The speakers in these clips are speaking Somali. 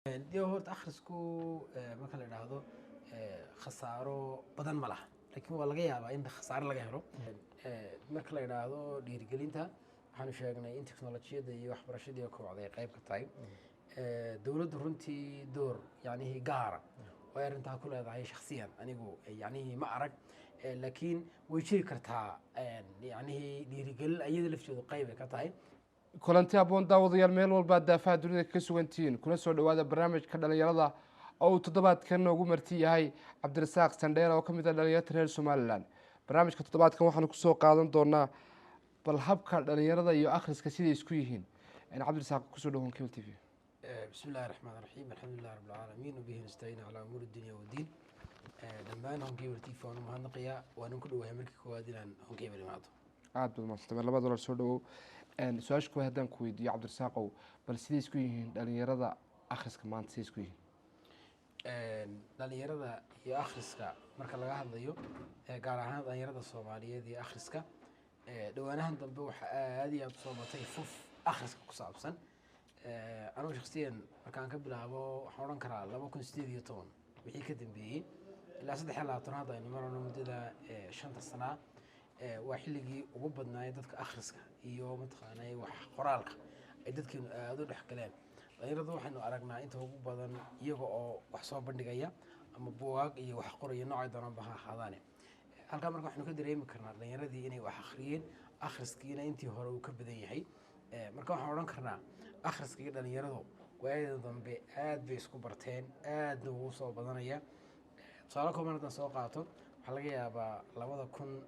Dee horta akhrisku marka la idhaahdo khasaaro badan ma laha, laakiin waa laga yaabaa in khasaaro laga helo. Marka la idhaahdo dhiirigelinta, waxaanu sheegnay in teknolojiyadda iyo waxbarashadii oo kobcday ay qayb ka tahay. Dowladdu runtii door yacnihii gaara oo ay arrintaa ku leedahay shakhsiyan anigu yacnihii ma arag, laakiin way jiri kartaa yacnihii dhiirigelin iyada lafteedu qayb ay ka tahay. Kulanti aboon daawadayaal, meel walbaad daafaha dunida kaga sugantihiin, kuna soo dhowaada barnaamijka dhalinyarada oo uu toddobaadkan noogu marti yahay Cabdirasaaq Sandheer oo ka mid ah dhalinyarta reer Somalilan. Barnaamijka toddobaadkan waxaanu kusoo qaadan doonaa bal habka dhalinyarada iyo akhriska siday isku yihiin. Cabdirasaaq, kusoo dhawoon Cable TV. بسم الله الرحمن الرحيم، الحمد لله رب العالمين، وبه نستعين على أمور الدنيا والدين. Dhammaan Horn Cable TV waan u mahadnaqayaa, waanan ku dhowahay markii koowaad inaan Horn Cable imaado. Aada baad mahadsantay, mar labaad walaal soo dhawow. Su-aasha koowaad haddaan ku weydiiyo, Cabdirasaaqow, bal siday isku yihiin dhalinyarada akhriska maanta, siday isku yihiin? Dhalinyarada iyo akhriska marka laga hadlayo, gaar ahaan dhalinyarada Soomaaliyeed iyo akhriska, dhowaanahan dambe waxaa aada iyo aada usoo batay fuf akhriska ku saabsan. Anugu shakhsiyan markaan ka bilaabo waxaan odhan karaa 2018 wixii ka dambeeyey ilaa 23 hadda aynu marano, muddada 5-ta sanaa, waa xilligii ugu badnaayay dadka akhriska iyo mataqaanay wax qoraalka ay dadkeenu aada u dhex galeen. Dhalinyaradu waxaynu aragnaa inta ugu badan iyaga oo wax soo bandhigaya ama buugaag iyo wax qoraya, noocay doonaanba ha ahaadaane. Halkaa marka waxaynu ka dareemi karnaa dhalinyaradii inay wax akhriyeen, akhriskiina intii hore uu ka badan yahay. Marka waxaan odhan karnaa akhriska iyo dhalinyaradu waayada dambe aad bay isku barteen, aadna ugu soo badanaya. Tusaale kooban haddaan soo qaato, waxaa laga yaabaa 2000,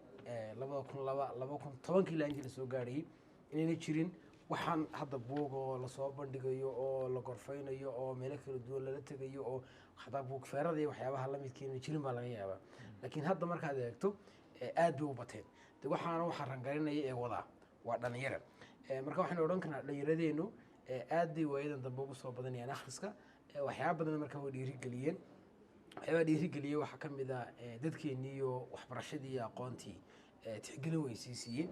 2002, 2010-kii ilaa intii lasoo gaadhayay inayna jirin waxaan hadda buug oo lasoo bandhigayo oo la gorfeynayo oo meelo kala duwan lala tegayo oo hataa buug feerada iyo waxyaabaha lamidka inayna jirin baa laga yaabaa. Laakiin hadda markaad eegto aad bay u bateen. De waxaana waxaa rangarinaya ee wadaa waa dhalinyara. Marka waxaynu odhan karnaa dhalinyaradeennu aad bay waayadan dambe ugu soo badanayaan akhriska. Waxyaaba badan marka way dhiirigeliyeen. Waxyaabaa dhiirigeliyey waxaa ka mid ah dadkeennii iyo waxbarashadii iyo aqoontii tixgelin weyn sii siiyey,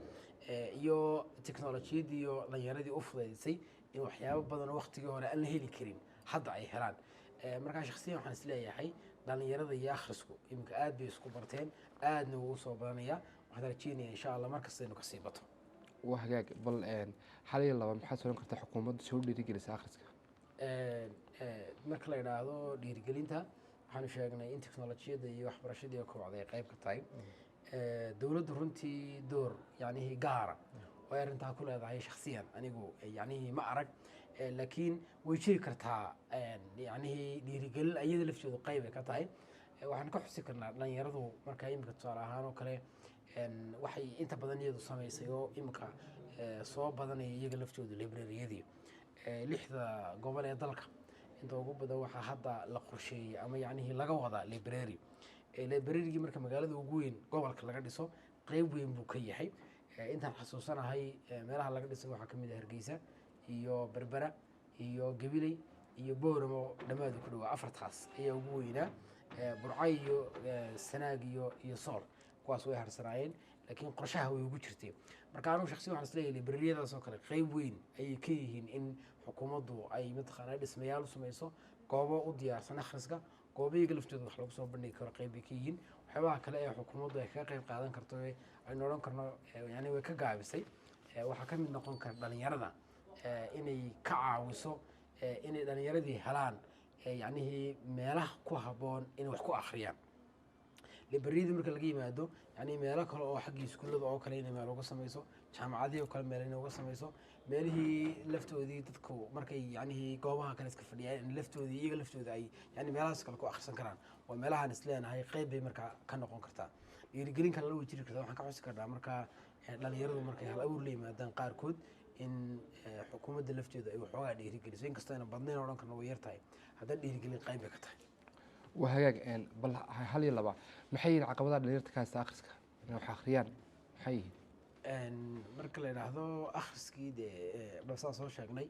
iyo teknolojiyadii iyo dhalinyaradii u fudaydisay in waxyaabo badan oo waqtigii hore aan la heli karin hadda ay helaan. Markaa shakhsiyan waxaan isleeyahay dhalinyarada iyo akhrisku iminka aad bay isku barteen, aadna wuu usoo badanaya. Waxaan rajeynaya insha Allah markasta inuu kasii bato. Waa hagaag. Bal hal iyo laba maxaad soran kartaa xukuumaddu soo dhiirigelisa akhriska? Marka la idhaahdo dhiirigelinta, waxaanu sheegnay in teknolojiyadda iyo waxbarashadii oo kobcday ay qayb ka tahay. Dowladdu runtii door yacnihii gaara oo ay arrintaa ku leedahay shakhsiyan anigu yacnihii ma arag, laakiin way jiri kartaa yacnihii dhiirigelin iyada lafteedu qayb ay ka tahay. Waxaan ka xusi karnaa dhalinyaradu marka iminka tusaale ahaan oo kale waxay inta badan iyadu samaysay oo iminka soo badanaya iyaga laftoodu librariyadii. 6-da gobol ee dalka inta ugu badan waxaa hadda la qorsheeyey ama yacnihii laga wadaa library. Librarygii marka magaalada ugu weyn gobolka laga dhiso qeyb weyn buu ka yahay. Intaan xasuusanahay meelaha laga dhisay waxaa kamid ah Hargeysa iyo Berbera iyo Gabiley iyo Booramo, dhammaadu ku dhawaa afartaas ayaa ugu weynaa. Burco iyo Sanaag iyo Sool kuwaas way harsanaayeen, laakiin qorshaha way ugu jirtay. Marka anugu shakhsiyan waxaan isleeyahay librariyadaas oo kale qeyb weyn ayay ka yihiin in xukuumaddu ay mataqaanaa dhismayaal u samayso, goobo u diyaarsan akhriska, goobo iyaga laftooda wax lagu soo bandhigi karo, qeyb bay ka yihiin. Waxyaabaha kale ee xukuumaddu ay kaga qeyb qaadan karto ee aynu odhan karno yani way ka gaabisay, waxaa ka mid noqon kara dhalinyarada inay ka caawiso inay dhalinyaradii helaan yacnihii meelaha ku habboon inay wax ku akhriyaan. Librariyada marka laga yimaado, yani meelo kale oo xaggii iskuullada oo kale inay meel uga samayso, jaamacadihii oo kale meel inay uga samayso, meelihii laftoodii dadku markay yacnihii goobaha kale iska fadhiyaan in laftoodii iyaga laftooda ay yani meelahaas kale ku akhrisan karaan, waa meelahaan isleenahay qeyb bay markaa ka noqon kartaa. Dhiirigelin kalena way jiri kartaa. Waxaan ka xusi karnaa markaa dhalinyaradu markay hal abuur la yimaadaan qaarkood in xukuumadda lafteedu ay waxoogaa dhiirigeliso, inkastoo ayna badnayn odhan karno way yar tahay, haddana dhiirigelin qayb bay ka tahay. Waa hagaag. Bal hal iyo laba, maxay yihiin caqabadaha dhalinyarta ka haysta akhriska inay wax akhriyaan, maxay yihiin? Marka la yidhaahdo akhriskii, dee basaan soo sheegnay,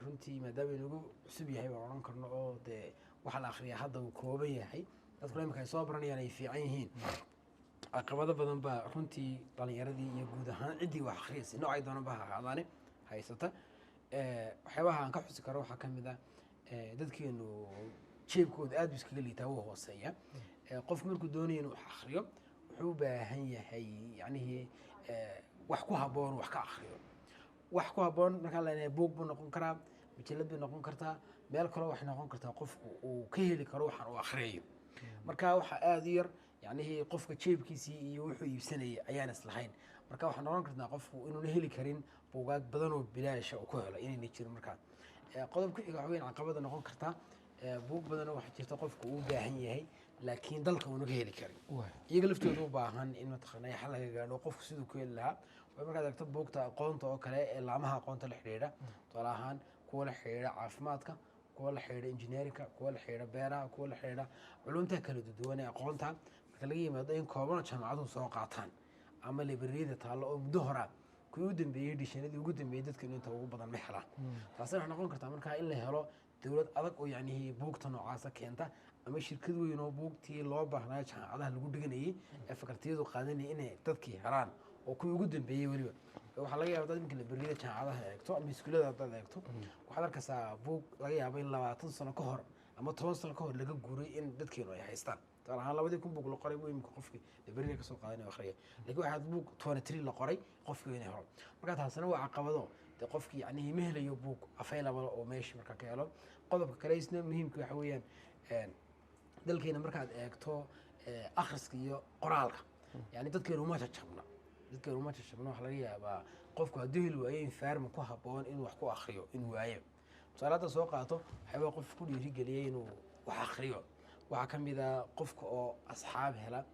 runtii maadaama inagu cusub yahay baan odhan karno oo dee waxa la akhriyaa hadda uu kooban yahay, dadkuna imika ay soo baranayaan ay fiican yihiin, caqabado badan baa runtii dhalinyaradii iyo guud ahaan ciddii wax akhriyaysay noocay doonanba ha ahaadaane haysata. Waxyaabaha aan ka xusi karo waxaa ka mid ah Dadkeenu jeebkooda aad buu iskaga liitaa, wuu hooseeya. Qofku markuu doonayo inuu wax akhriyo, wuxuu u baahan yahay yacnihii wax ku habboon wax ka akhriyo. Wax ku habboon markaan leenahay, buug buu noqon karaa, majalad bay noqon kartaa, meel kaloo waxay noqon kartaa qofku uu ka heli karo waxaan uu akhriyayo. Marka waxaa aada u yar yacnihii qofka jeebkiisii iyo wuxuu iibsanayay ayaan islahayn. Marka waxaa noqon kartaa qofku inuuna heli karin buugaag badan oo bilaasha uu ku helo inayna jirin. Markaa qodob ku xiga waxa weyn caqabada noqon kartaa, buug badanoo waxaa jirta qofku uu u baahan yahay laakiin dalka uuna ka heli karin. Iyaga laftooda u baahan in mataqaanaa xal laga gaadho qofku siduu ku heli lahaa. Way markaad eegto buugta aqoonta oo kale ee laamaha aqoonta la xidhiidha, tusaale ahaan kuwa la xidhiidha caafimaadka, kuwa la xidhiidha engineeringka, kuwa la xidhiidha beeraha, kuwa la xidhiidha culumta kala duwan ee aqoonta, marka laga yimaado in kooban jaamacaduhu soo qaataan ama librariyada taallo oo muddo horaa kuwii u dambeeyey, editionadii ugu dambeeyey, dadka inta ugu badan ma helaan. Taasina waxay noqon kartaa markaa in la helo dowlad adag oo yacnihii buugta noocaasa keenta, ama shirkad weyn oo buugtii loo baahnaayo jaamacadaha lagu dhiganayay ee facultiyadu qaadanayay inay dadkii helaan oo kuwii ugu dambeeyey. Weliba waxaa laga yaaba dad iminka librariyada jaamacadaha eegto ama iskuullada haddaad eegto, waxaad arkaysaa buug laga yaabo in 20 sano ka hor ama 10 sano ka hor laga guuray in dadkeenu ay haystaan. Tusaale ahaan 2000 buug la qoray buu imika qofkii librariga kasoo qaadanaya akhriya, laakiin waxaad buug 23 la qoray qofkii inay helo. Marka taasina waa caqabado dee qofkii yacnihii ma helayo buug available oo meeshii marka ka helo. Qodobka kale isna muhiimka waxa weeyaan, dalkeena markaad eegto akhriska iyo qoraalka, yani dadkeenu uma jajabna, dadkeenu uma jajabna. Waxaa laga yaabaa qofku hadduu heli waayo environment ku habboon inuu wax ku akhriyo inuu waayo. Tusaale hadda soo qaato, waxyaabaa qofka ku dhiirigeliyay inuu wax akhriyo waxaa ka mid a qofka oo asxaab hela,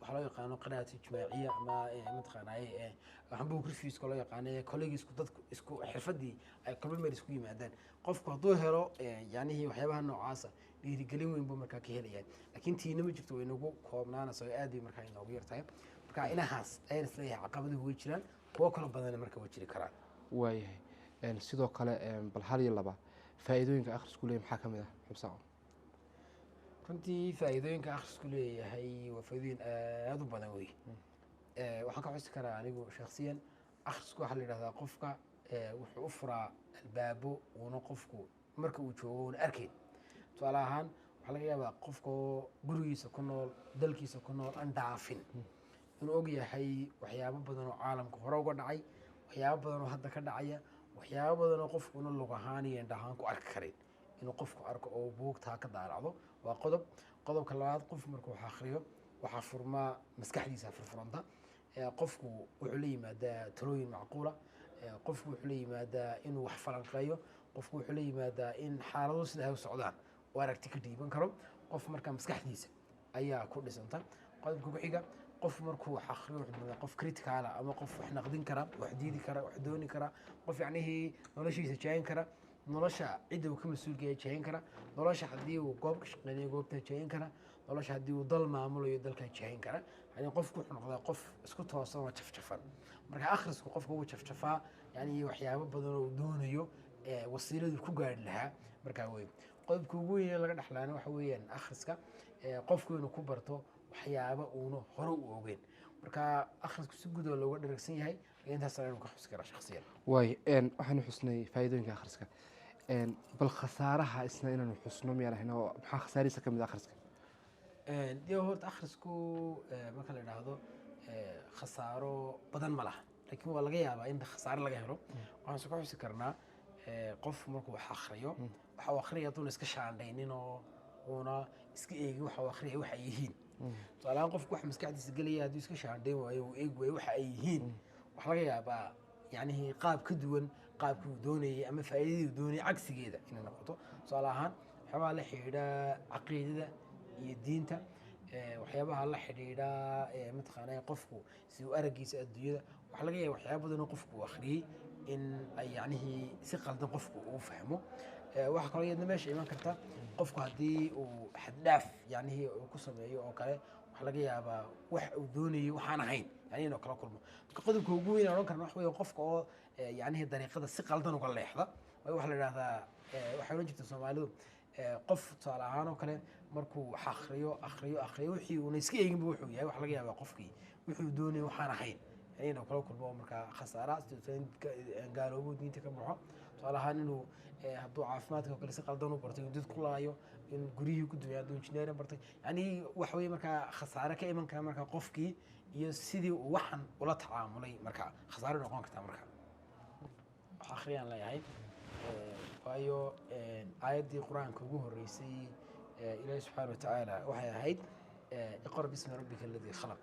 waxaa loo yaqaano qiraa'at ijtimaaciya ama mataqaanaaye waxaan book reviewska loo yaqaano, colleaguesku dadku isku xirfadii ay kulmo meel isku yimaadaan. Qofku hadduu helo yacnihii waxyaabaha noocaasa, dhiirigelin weyn buu markaa ka helaya. Laakiin tiina ma jirto, way nagu koobnaanaysa oo aad bay markaa inoogu yartahay. Marka inahaas ayaan isleeyahay caqabaduhu way jiraan, kuwo kalo badanna marka way jiri karaan. Waayahay. Sidoo kale bal hal iyo laba faa'iidooyinka akhrisku leeyahay maxaa ka mid ah, Xabsaaqo? Runtii faa'iidooyinka akhrisku leeyahay waa faa'iidooyin aada u badan wey. Waxaan ka xusi karaa anigu shakhsiyan, akhrisku waxaa la yidhahdaa qofka wuxuu u furaa albaabo uuna qofku marka uu joogo uuna arkayn. Tusaale ahaan waxaa laga yaabaa qofka oo gurigiisa ku nool, dalkiisa ku nool, aan dhaafin, inuu og yahay waxyaabo badan oo caalamka hore uga dhacay, waxyaabo badan oo hadda ka dhacaya, waxyaabo badan oo qofku una lug ahaan iyo indha ahaan ku arki karin inuu qofku arko oo buugtaa ka daalacdo. Waa qodob. Qodobka labaad, qof markuu wax akhriyo waxaa furmaa maskaxdiisa furfuranta. Qofku wuxuu la yimaadaa talooyin macquula, qofku wuxuu la yimaadaa inuu wax falanqeeyo, qofku wuxuu la yimaadaa in xaalado sida ay u socdaan oo aragti ka dhiiban karo. Qof marka maskaxdiisa ayaa ku dhisanta. Qodobka ku xiga, qof markuu wax akhriyo wuxuu noqdaa qof critical ah ama qof wax naqdin kara, wax diidi kara, wax dooni kara, qof yacnihii noloshiisa jaayin kara, nolosha cidda uu ka mas-uulka yahay jaayin kara, nolosha haddii uu goob ka shaqeynayo goobta jaayin kara, nolosha haddii uu dal maamulayo dalka jaayin kara. Yani qofku wuxuu noqdaa qof isku toosan oo jafjafan. Marka akhrisku qofka wuu jafjafaa, yani waxyaabo badan oo uu doonayo wasiiladuu ku gaari lahaa markaa wey. Qodobka ugu weyn ee laga dhexlaana waxa weeyaan akhriska qofku inuu ku barto waxyaabo uuna hore u ogeyn. Marka akhrisku si guud oo looga dheragsan yahay, intaas aynu ka xusi karaa shakhsiyan. Waay, waxaanu xusnay faa'iidooyinka akhriska. Bal khasaaraha isna inaanu xusno miyaan ahayn? Oo maxaa khasaarihiisa ka mid ah akhriska? Dee horta akhrisku marka la idhaahdo khasaaro badan ma laha, laakiin waa laga yaabaa in khasaare laga helo. Waxaan se ka xusi karnaa qof markuu wax akhriyo, waxa uu akhriyay hadduuna iska shaandhaynin oo uuna iska eegin waxa uu akhriyay waxa ay yihiin. Tusaale ahaan qofku wax maskaxdiisa gelaya hadduu iska shaandhayn waayo, uu eegi waayo waxa ay yihiin, waxaa laga yaabaa yacnihii qaab ka duwan qaabkii uu doonayay ama faa'iidadii uu doonayay cagsigeeda inay noqoto. Tusaale ahaan waxyaabaha la xidhiidha caqiidada iyo diinta, waxyaabaha la xidhiidha mataqaanaa qofku si uu araggiisa adduunyada, waxaa laga yaaba waxyaaba badan oo qofku uu akhriyey in ay yacnihii si qaldan qofku uu fahmo. Waxaa kaloo iyadna meesha iman karta qofku haddii uu xaddhaaf yacnihii uu ku sameeyo oo kale, waxaa laga yaabaa wax uu doonayay waxaan ahayn yani inuu kala kulmo. Marka qodobka ugu weyn aan odhan karna waxa weeye qofka oo yacnihii dariiqada si qaldan uga leexda. Waayo waxaa la idhahdaa, waxay odhan jirta Soomaalidu, qof tusaale ahaan oo kale markuu wax akhriyo, akhriyo, akhriyo, wixii uuna iska eeginba wuxuu yahay, waxaa laga yaabaa qofkii wuxuu doonayay waxaan ahayn yani inuu kala kulmo oo markaa khasaara, gaaloobo, diinta ka baxo. Tusaale ahaan, inuu hadduu caafimaadka oo kale si qaldan u bartay, inuu dad ku laayo, in guryihii ku dumay hadduu engineering bartay. Yani waxa weye markaa khasaare ka iman kara markaa qofkii iyo sidii uu waxan ula tacaamulay, marka khasaare noqon kartaa. Marka wax akhriyaan leeyahay, waayo aayaddii Qur-aanka ugu horreysay Ilaahi subxaana watacaala waxay ahayd "اقرأ باسم ربك الذي خلق",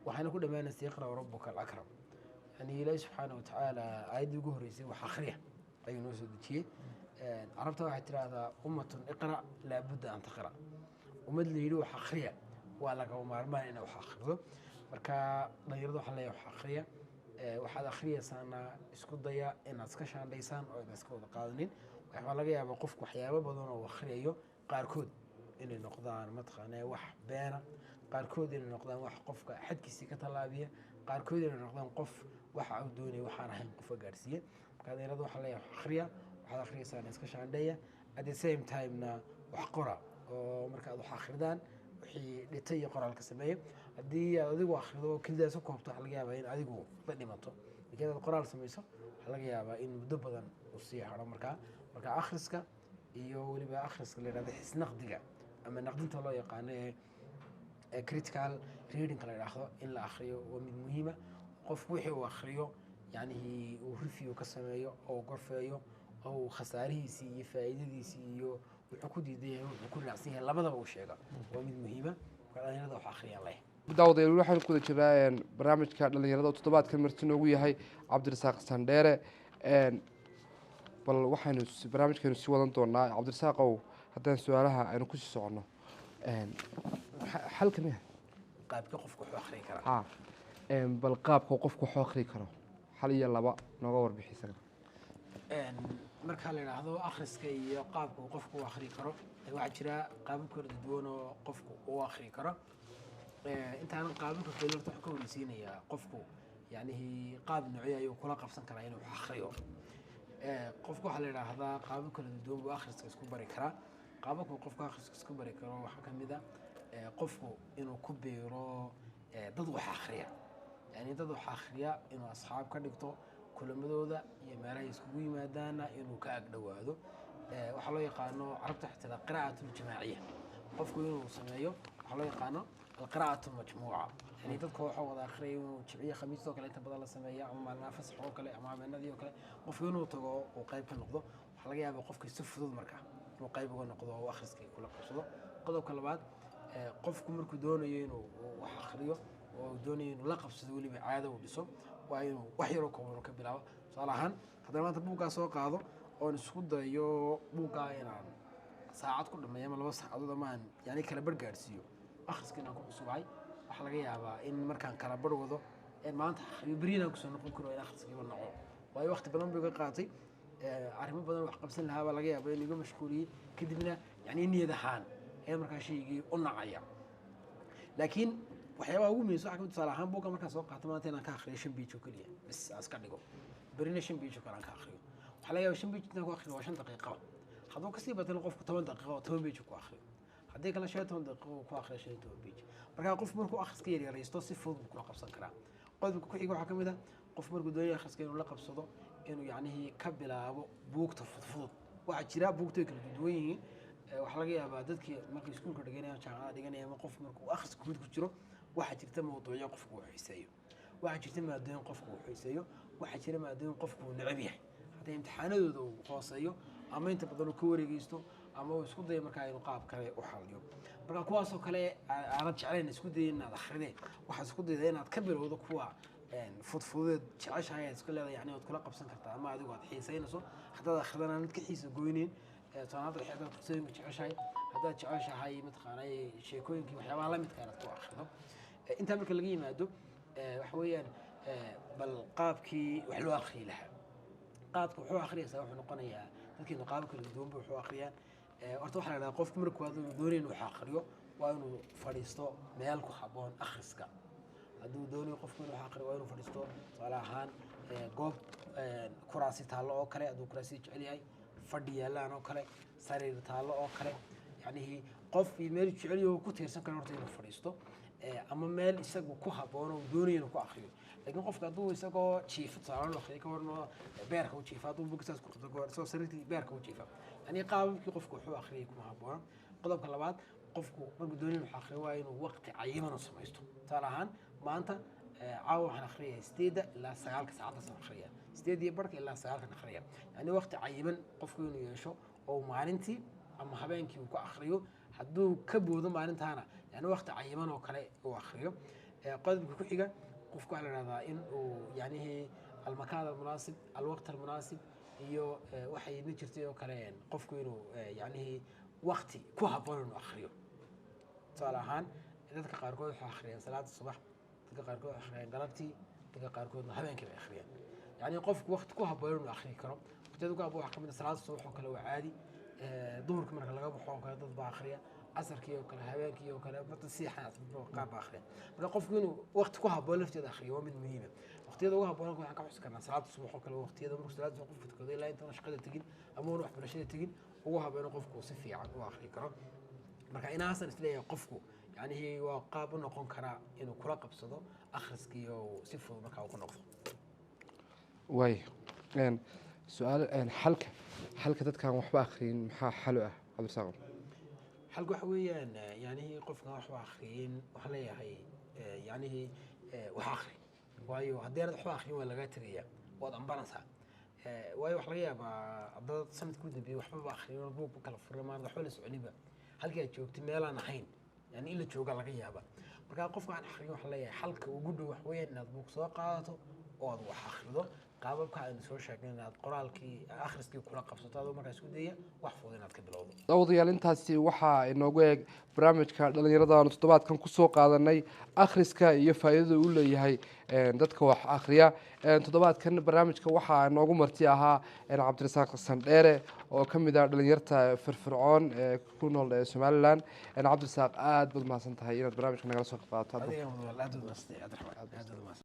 waxayna ku dhammaanaysay "اقرأ وربك الأكرم". Yani Ilaahi subxaana watacaala aayaddii ugu horreysay wax akhriya ayuu noo soo dejiyey. Carabta waxay tidhaahdaa "أمة اقرأ لا بد أن تقرأ", ummad la yidhi wax akhriya waa lagama maarmaan inay wax akhrido. Marka dhalinyarada waxaa leeyahay, wax akhriya. Waxaad akhriyaysaana isku daya inaad iska shaandhaysaan oo aydan iska wada qaadanin. Waxaa laga yaabaa qofku waxyaabo badan oo uu akhriyayo qaarkood inay noqdaan mataqaanaa wax beena, qaarkood inay noqdaan wax qofka xadkiisii ka tallaabiya, qaarkood inay noqdaan qof waxa uu doonaya waxaan ahayn qofka gaarsiiye. Marka dhalinyarada waxaa leeyahay, wax akhriya, waxaad akhriyaysaan iska shaandheeya, at the same time-na wax qora, oo marka aad wax akhridaan wixii dhitay iyo qoraalka sameeyo. Haddii aad adigu akhrido oo kelidaas u koobto, waxaa laga yaabaa in adigu la dhimato, laakiin hadaad qoraal samayso, waxaa laga yaabaa in muddo badan uu sii haro. Marka akhriska iyo weliba akhriska la yidhahdo xisnaqdiga ama naqdinta loo yaqaano ee critical reading la yidhaahdo, in la akhriyo waa mid muhiima. Qofku wixii uu akhriyo yacnihii uu review ka sameeyo oo gorfeeyo oo uu khasaarihiisii iyo faa'iidadiisii iyo wuxuu ku diidan yahay, wuxuu ku raacsan yahay labadaba uu sheega, waa mid muhiima. Marka dhalinyarada wax akhriyaan leh. Daawadayaal, waxaynu ku guda jiraa barnaamijka dhalinyarada oo toddobaadkan marti noogu yahay Cabdirasaaq Sandheere. Bal waxaynu barnaamijkaynu sii wadan doonaa. Cabdirasaaqow, haddaan su-aalaha aynu kusii soconno, xalka miya? Qaabka qofku wuxuu akhriyi karaa? Ha, bal qaabka qofku wax u akhri karo hal iyo laba nooga warbixi isaga. Marka la yidhaahdo akhriska iyo qaabka uu qofku u akhri karo, waxaa jira qaabab kala duwan oo qofku u akhri karo. Intaanan qaababka kale horta waxaan ka horeysiinayaa qofku yacnihii qaab noocyo ayuu kula qabsan karaa inuu wax akhriyo. Qofku waxaa la yidhaahdaa qaabab kala duwan buu akhriska isku bari karaa. Qaababka uu qofku akhriska isku bari karo waxaa ka mid ah qofku inuu ku biiro dad wax akhriya, yani dad wax akhriya inuu asxaab ka dhigto, kulamadooda iyo meelahay iskugu yimaadaana inuu ka ag dhowaado. Waxaa loo yaqaano carabta waxay tiraa قراءة الجماعية, qofku inuu sameeyo waxaa loo yaqaano القراءة المجموعة, yani dadka waxa wada akhriyay inuu jimciye, khamiistoo kale inta badan la sameeya, ama maalmaha fasax oo kale ama habeenadii oo kale, qofku inuu tago uu qayb ka noqdo. Waxaa laga yaabaa qofka si fudud marka inuu qayb uga noqdo oo akhriska kula qabsado. Qodobka labaad, qofku markuu doonayo inuu wax akhriyo oo uu doonayo inuu la qabsado, weliba caado uu dhiso, waa inuu wax yaroo kooban uu ka bilaabo. Tusaale ahaan, haddana maanta buuggaa soo qaado oon isku dayo buuggaa inaan saacad ku dhameeyo ama 2 saacadood ama aan yani kala barh gaadhsiiyo, akhriska inaan ku cusubahay, waxaa laga yaabaa in markaan kala barh wado in maanta akhriyo, berri inaan kusoo noqon karo in akhriskiiba naco, waayo waqti badan buu iga qaatay. Arrimo badan wax qabsan lahaa baa laga yaabaa in iga mashquuliyey, kadibna yani niyad ahaan ayaa markaa shaygii u nacaya. Laakiin waxyaabaha ugu muhiimsan waxaa kamid, tusaale ahaan, buugga markaan soo qaato maanta inaan ka akhriyo 5 page oo keliya bas aan iska dhigo, berrina 5 page oo kale aan ka akhriyo. Waxaa laga yaabaa 5 page intaan ku akhriyo waa 5 daqiiqaba. Hadduu kasii batana qofku 10 daqiiqo oo 10 page ku akhriyo, haddii kale 15 daqiiqo uu ku akhriyo 15 page. Marka qof markuu akhriska yaryaraysto si fudud buu kula qabsan karaa. Qodobka ku xiga waxaa ka mid ah, qof markuu doonayo akhriska inuu la qabsado, inuu yacnihii ka bilaabo buugta fudfudud. Waxaa jira buugta way kala duwan yihiin. Waxaa laga yaabaa dadkii markay iskuulka dhiganayaan, jaamacada dhiganaya, ama qof markuu akhriska guud ku jiro, waxaa jirta mawduucyo qofku uu xiiseeyo, waxaa jirta maadooyin qofku uu xiiseeyo, waxaa jira maadooyin qofku uu neceb yahay, haddii imtixaanadooda uu hooseeyo ama inta badan uu ka wareegeysto ama uu isku dayo markaa inuu qaab kale u xaliyo. Marka kuwaasoo kale aanad jeclayn isku dayay inaad akhrideen, waxaad isku dayda inaad ka bilowdo kuwa fudfududeed jeceshahay aad isku leedahay, yani ood kula qabsan kartaa ama adigu aad xiisaynayso, haddaad akhridana aanad ka xiisa goyneyn. Tusaale, haddaad qisooyinka jeceshahay, haddaad jeceshahay mataqaanay sheekooyinkii, waxyaabaha la midka inaad ku akhrido. Intaa marka laga yimaado, waxa weeyaan bal qaabkii wax loo akhriyi lahaa. Qaabka wuxuu akhriyaysaa wuxuu noqonayaa dadkeenu qaabo kala duwan ba wuxuu akhriyaan. Horta waxaa la idhaha qofku marka koowaad uu doonayo inuu wax akhriyo waa inuu fadhiisto meel ku habboon akhriska. Hadduu doonayo qofku inuu wax akhriyo, waa inuu fadhiisto tusaale ahaan goob kuraasi taallo oo kale, hadduu kuraasi jecel yahay, fadhi yaallaan oo kale, sariir taallo oo kale, yacnihii qof iyo meel jecel yahay oo ku tiirsan karo horta inuu fadhiisto, ama meel isagu ku habboon oo doonayo inuu ku akhriyo. Laakiin qofka hadduu isagoo jiifa tusaale akhriyo, ka warno beerka u jiifa, hadduu buugga saas ku qabto, ka war isagoo sariirtii beerka u jiifa, yani qaababkii qofku wuxuu akhriyay kuma habboona. Qodobka labaad, qofku markuu doonayo wax akhriyo waa inuu waqti cayiman u samaysto. Tusaale ahaan, maanta caawa waxaan akhriyaya 8-da ilaa 9-ka, saacadaasaan akhriya, 8:30 ilaa 9-kan akhriya. Yani waqti cayiman qofku inuu yeesho oo maalintii ama habeenkii uu ku akhriyo, hadduu ka boodo maalintaana, yani waqti cayiman oo kale uu akhriyo. Qodobka ku xiga, qofku waxaa la ihahdaa in uu yacnihii المكان المناسب، الوقت المناسب iyo waxay idin jirtay oo kale, qofku inuu yacnihii waqti ku habboon inuu akhriyo. Tusaale ahaan, dadka qaarkood waxay akhriyaan salaada subax, dadka qaarkood waxay akhriyaan galabtii, dadka qaarkoodna habeenkii bay akhriyaan. Yacni qofku waqti ku habboon inuu akhriyi karo. Waqtiyada ku habboon waxaa ka mid ah salaada subax oo kale, waa caadi, duhurka marka laga baxo oo kale dad baa akhriya, casarkii oo kale, habeenkii oo kale, dad siixan qaar baa akhriya. Marka qofku inuu waqti ku habboon lafteeda akhriyo waa mid muhiima. Waqtiyada ugu habboon waxaan ka xusi karnaa salaada subax oo kale, waqtiyada markuu salaada subax qofku tukado ilaa intaanu shaqada tegin ama uuna waxbarashada tegin ugu habboon qofku si fiican u akhri karo. Marka inaasan isleeyahay qofku yacnihii waa qaab u noqon karaa inuu kula qabsado akhriskii oo si fudud markaa uu ku noqdo. Waay, su-aal, xalka dadkaan waxba akhriyin maxaa xal u ah, Cabdirasaaq? Xalku waxa weeyaan, yacnihii qofkan waxba akhriyin waxaan leeyahay, yacnihii wax akhri, waayo haddii aanad waxba akhriyin waa lagaa tegayaa, waad ambanaysaa. Waayo waxa laga yaabaa dad sanadkii u dambeeyey waxbaba akhriyin oo buugba kala furay, maanad waxba la soconinba, halkii aad joogtay meelaan ahayn yani in la jooga laga yaaba. Marka qofka aan akhriyin waxaan leeyahay xalka ugu dhow wax weeyaan inaad buug soo qaadato oo aad wax akhrido, qaababka aynu soo sheegnay, inaad qoraalkii akhriskii kula qabsato, adoo markaa isku daya wax fudud inaad ka bilowdo. Daawadayaal, intaasi waxaa inoogu eeg barnaamijka dhalinyarada aanu toddobaadkan kusoo qaadanay akhriska iyo faa'iidada uu leeyahay dadka wax akhriya. Toddobaadkan barnaamijka waxaa inoogu marti ahaa Cabdirasaaq Sandheere oo ka mid ah dhalinyarta firfircoon ee ku nool ee Somaliland. Cabdirasaaq, aad baad mahadsan tahay inaad barnaamijka nagala soo qayb qaadato. Adiga mudan, aad baad mahadsantahay, Cabdiraxmaan, aad baad mahadsan.